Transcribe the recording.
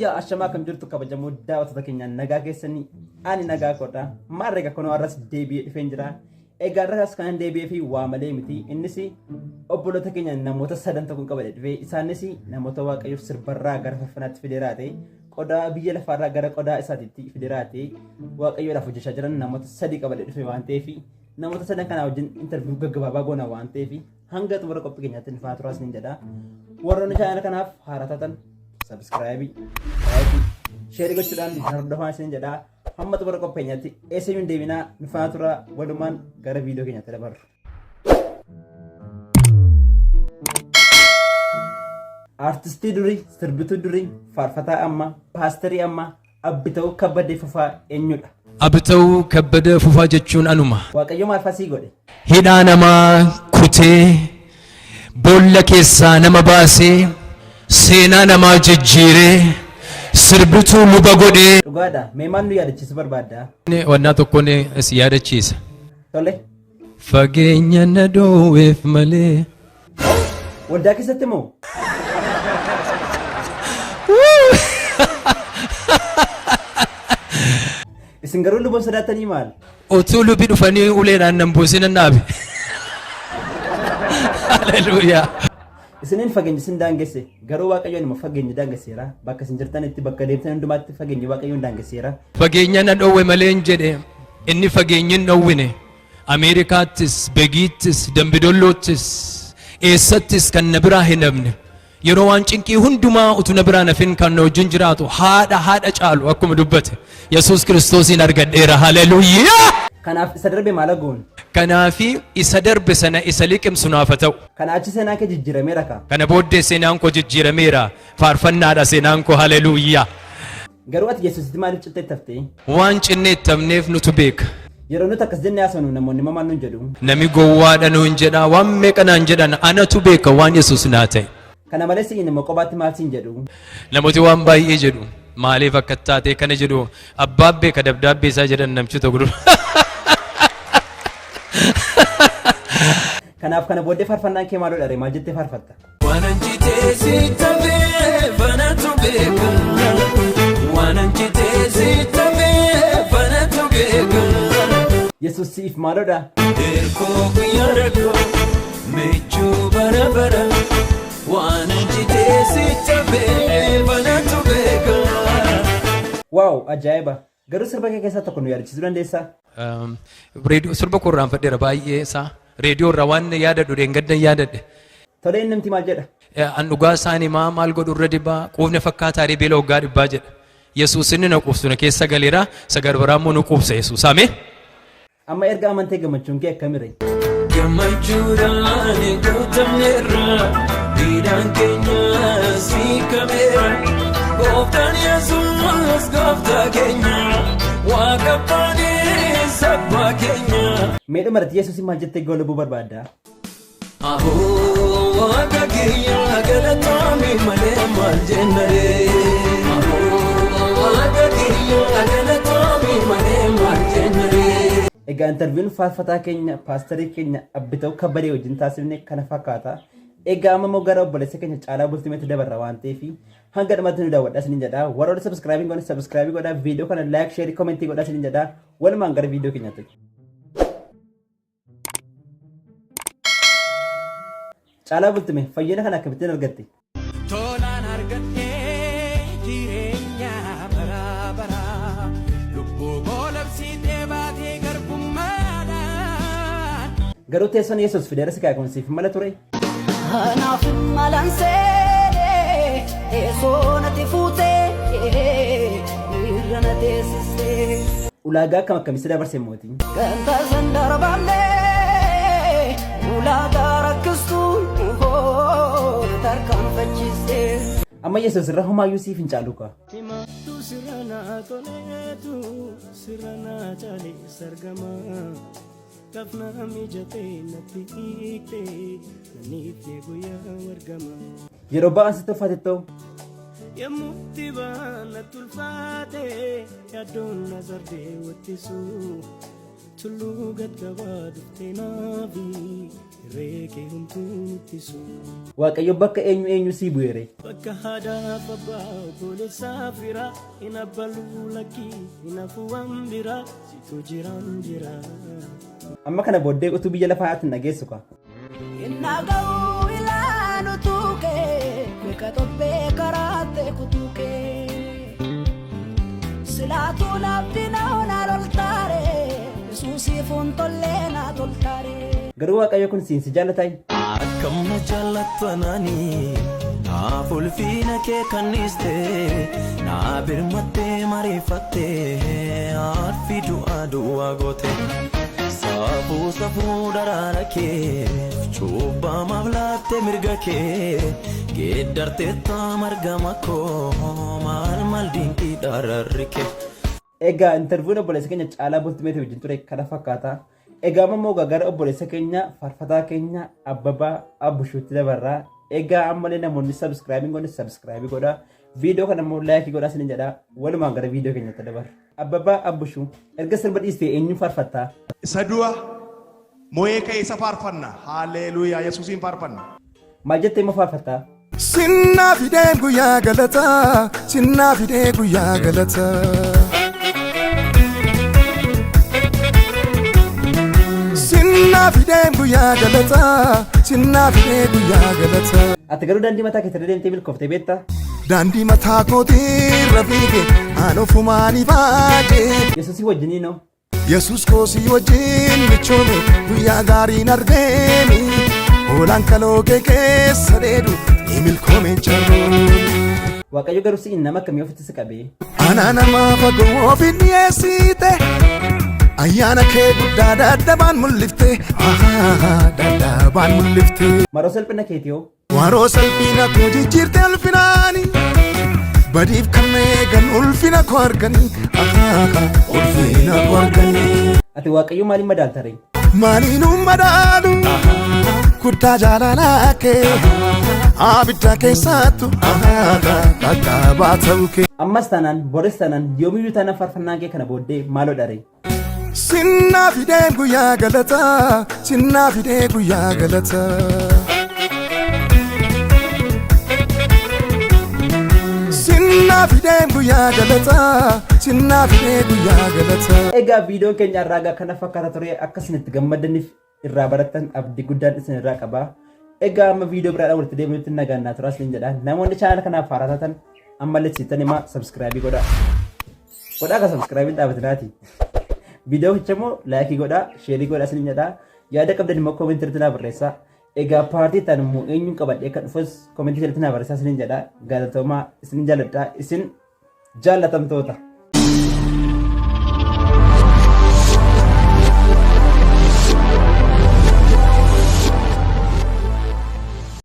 Yooyyaa ashamaa akkam jirtu kabajamoo daawwattoota keenya nagaa keessanii ani nagaa koodha maarrega kunoo har'as deebi'ee dhufeen jira egaa har'as kanan deebi'ee fi waa malee miti innis obboloota keenya namoota sadan tokko qabadhe dhufee isaanis namoota waaqayyoof sirbarraa gara farfanaatti fideeraa ta'e qodaa biyya lafaarraa gara qodaa isaatiitti fideeraa ta'e waaqayyoodhaaf hojjechaa jiran namoota sadii qabadhe dhufe waan ta'eef namoota sadan kanaa wajjin interview gaggabaabaa goona waan ta'eef hanga xumura qophii keenyaatti nu faana turaa isiniin jedha. Warroonni chaanala kanaaf haaraa taatan subscribe, like, share gochuudhaan nu hordofaa isiniin jedha. Hamma xumura qophii keenyaatti eessayyuu hin deebinaa nu faana turaa walumaan gara viidiyoo keenyaatti dabarru. Artistii durii, sirbituu durii, faarfataa ammaa, paasterii ammaa, Abbita'uu Kabbadee Fufaa eenyudha? Abita'uu Kabbada Fufaa jechuun anuma. Waaqayyo maal fa'aa sii godhe? Hidhaa namaa kutee, boolla keessaa nama baasee, seenaa namaa jijjiiree, sirbituu luba godhee. Dhugaadha. Mee maal nu yaadachiisuu barbaadda? Wannaa tokkoon si yaadachiisa. Tole. Fageenya na dhoowweef malee. Waldaa keessatti moo? Isin garuu luba sodaattanii maal? Utuu lubi dhufanii uleedhaan nan buusin nan dhaabe. Haleluuyaa. Isiniin fageenyi isin daangesse garuu waaqayyoon immoo fageenyi daangesseera. Bakka isin jirtanitti bakka deemtan hundumaatti fageenyi waaqayyoon daangesseera. Fageenya na dhoowwe malee hin jedhe inni fageenyi hin dhoowwine. Ameerikaattis, Begiittis, Dambidolloottis, eessattis kan na biraa hin hafne. Yeroo waan cinqii hundumaa utuu na biraa nafin kan na wajjin jiraatu haadha haadha caalu akkuma dubbate Yesuus Kiristoosiin argadheera. Haleluuyaa! Kanaaf isa darbe maal goonu? Kanaafi isa darbe sana isa liqimsu naaf haa ta'u. Kana achi seenaan kee jijjiirameera kaa. Kana booddee seenaan koo jijjiirameera. Faarfannaadha seenaan koo. Haleluuyaa! Garuu ati Yesuusitti maaliif cittee itti haftee? Waan cinnee itti hafneef nutu beeka. Yeroo nuti akkas jennee haasofnu namoonni immoo maal nuun jedhu? Nami gowwaadha nuun jedha, waan meeqa naan jedhan, anatu beeka waan Yesuus naa ta'e. Kana malees siin immoo qobaatti maal siin jedhu? Namooti waan baay'ee jedhu. Maaliif akka taatee kana jedhu abbaan beeka dabdaabbee isaa jedhan namchi tokko dura. Kanaaf kana booddee faarfannaan kee maaloo dha ree? Maal jettee faarfatta? Waanan citee sitti hafee fanatu beeka. Waanan citee sitti hafee fanatu beeka. Yesuus siif maalodha? Hirkoo guyyaa rakkoo michuu bara bara. Waanan citee sitti hafee fanatu beeka. Waaw ajaa'iba! Garuu sirba kee keessaa tokko nu yaadachiisuu dandeessaa? Reediyoo sirba koo irraanfadheera baay'ee isaa. Reediyoo irraa waan yaadadhu dheengaddan yaadadhe. Tolee inni namti maal jedha? An dhugaa isaan himaa maal godhu irra dibaa quufne fakkaataa beela waggaa dhibbaa jedha. Yesuus inni na quubsu na keessa galeera isa garbaraa immoo nu quubsa Yesuus. Ameen. Amma erga amantee gammachuun kee akkamire? Gammachuudhaan guutamneerra, hidhaan keenya siikameera. Gooftaan Yesuus gooftaa keenya, Waaqa abbaanis abbaa keenya. Mee dhuma irratti Yesuusiin maal jettee goolabuu barbaadda? Ahoo Waaqa kiyya galatoomi malee maal jennaree. Ahoo Waaqa kiyya galatoomi malee maal jennaree. Egaa interview'n faarfataa keenya paasterii keenya Abbita'uu Kabbadee wajjin taasifne kana fakkaata. Egaa amma immoo gara obboleessa keenya Caalaa Bultumeetti dabarra waan ta'eef hanga dhumaatti nu daawwadhaa isiniin jedha. Warroota subscribe hin goone subscribe godhaa, viidiyoo kana like, share, comment godhaa isiniin jedha. Walumaan gara viidiyoo keenyaatti. Caalaa Bultume fayyina kana akkamittiin argatte? Tolaan argadhee jireenya bara baraa lubbuu koo labsiitee baatee garbummaadhaan. Garuu teessoon Yesuus fideera si kaa'e kun siif mala ture? Kanaaf malan seenee teessoo natti fuutee irra na teessistee. Ulaagaa akkam akkamii si dabarse mootii? Kan tasan darbamne ulaagaa rakkistuu na tarkaanfachiiste. Amma Yesuus irra homaayyuu siif hin caalu kaa. Himattu sirra naa toleetu sirra naa caale sargama Gafna mijatee natti hiikte naniifne guyyaa wargama. Yeroo ba'aan sitti ulfaatettoo? Yommutti ba'aan natti ulfaate yaaddoon na sardee wattisu tulluu gad qabaa dhuftee naafi Irree kee homtuu nuttisu. Waaqayyo bakka eenyu eenyu sii bu'eere? Bakka haadhaaf abbaa obboleessaa firaa hin abbaluu lakkii hin hafu waan biraa situ jiraan jira. Amma kana booddee utuu biyya lafaa ati hin dhageessu kaa. Innaa ga'uu ilaanu tuukee beeka tobbee karaattee kutuukee. Silaatuu naafti na onaa loltaare Yesuusiif tollee naa toltaare. Garuu Waaqayyo kun siin si jaallataayi? Akkam na jaallattu anaanii naaf ulfina kee kanniste naa birmattee mariifattee arfi du'aa du'aa goote safuu safuu daraara kee cuubbamaaf laatte mirga kee geeddarteetta margama koo maal maal dinqii dhararri kee. Egaa interview'n obboleessa keenya Caalaa Bultumeetii wajjin ture kana fakkaata. Egaa amma immoo gara obboleessa keenya faarfataa keenya Abbabaa Abbushuutti dabarraa. Egaa ammallee namoonni subscribe hin godhne subscribe godhaa. Viidiyoo kana immoo like godhaa isiniin jedha. Walumaan gara viidiyoo keenyatti dabarra. Abbabaa Abbushuu erga sirba dhiistee eenyuun faarfattaa? Isa du'a mo'ee ka'e isa faarfanna. Haalleluuyaa Yesuusiin faarfanna. Maal jettee immoo faarfattaa? Sinnaa fidee guyyaa galataa, sinnaa fidee guyyaa galataa. Sinnaa fidee guyyaa galataa, sinnaa fidee guyyaa galataa. Ati garuu daandii mataa keetirra deemtee milkooftee beektaa? Daandii mataa kootirra fiige aan ofumaan ifaajee. Yesuusii wajjiniin hoo? Yesus koo si wajjin michoome guyyaa gaariin argeemi. Hoolaan kaloo kee keessa dheedu ni milkoome carroon. Waaqayyo garuu si'in nama akkamii ofitti si qabee? Anaa nama fagoo ofiin dhiyeessite ayyaana kee guddaa dadhabaan mul'ifte dadhabaan mul'ifte. Maroo salphina keetii hoo? Waroo salphina koo jijjiirte ulfinaani badiif kan na eegan ulfina koo arganii ulfina koo arganii. Ati Waaqayyo maaliin madaalta ree? Maaliinuu madaalu guddaa jaalalaa kee abidda keessaattu qaqqabaa ta'uu kee. Ammas taanaan boris taanaan yoomiyyuu taanaan faarfannaan kee kana booddee maaloo dha ree? Sinnaa fidee guyyaa galataa sinnaa fidee guyyaa galataa. Sinnaa fidee guyyaa galataa sinnaa fidee guyyaa galataa. Egaa viidiyoon keenya har'aa egaa kana fakkaata ture akka isin itti gammaddaniif irraa barattan abdii guddaan isin irraa qaba. Egaa amma viidiyoo biraadhaan walitti deebinutti nagaan naa turaa isiniin jedha. Namoonni chaanala kanaaf haaraa taatan ammallee sittan himaa subscribe godhaa. Godhaa ka subscribe hin dhaabatinaati. Viidiyoo kicha immoo like godhaa, share godhaa isiniin jedha. Yaada qabdan immoo comment irratti naa barreessaa. Egaa paartii tan immoo eenyuun qabadhee akka dhufus comment irratti naa barreessaa isiniin jedha. Galatoomaa isinin jaalladha isin jaallatamtoota.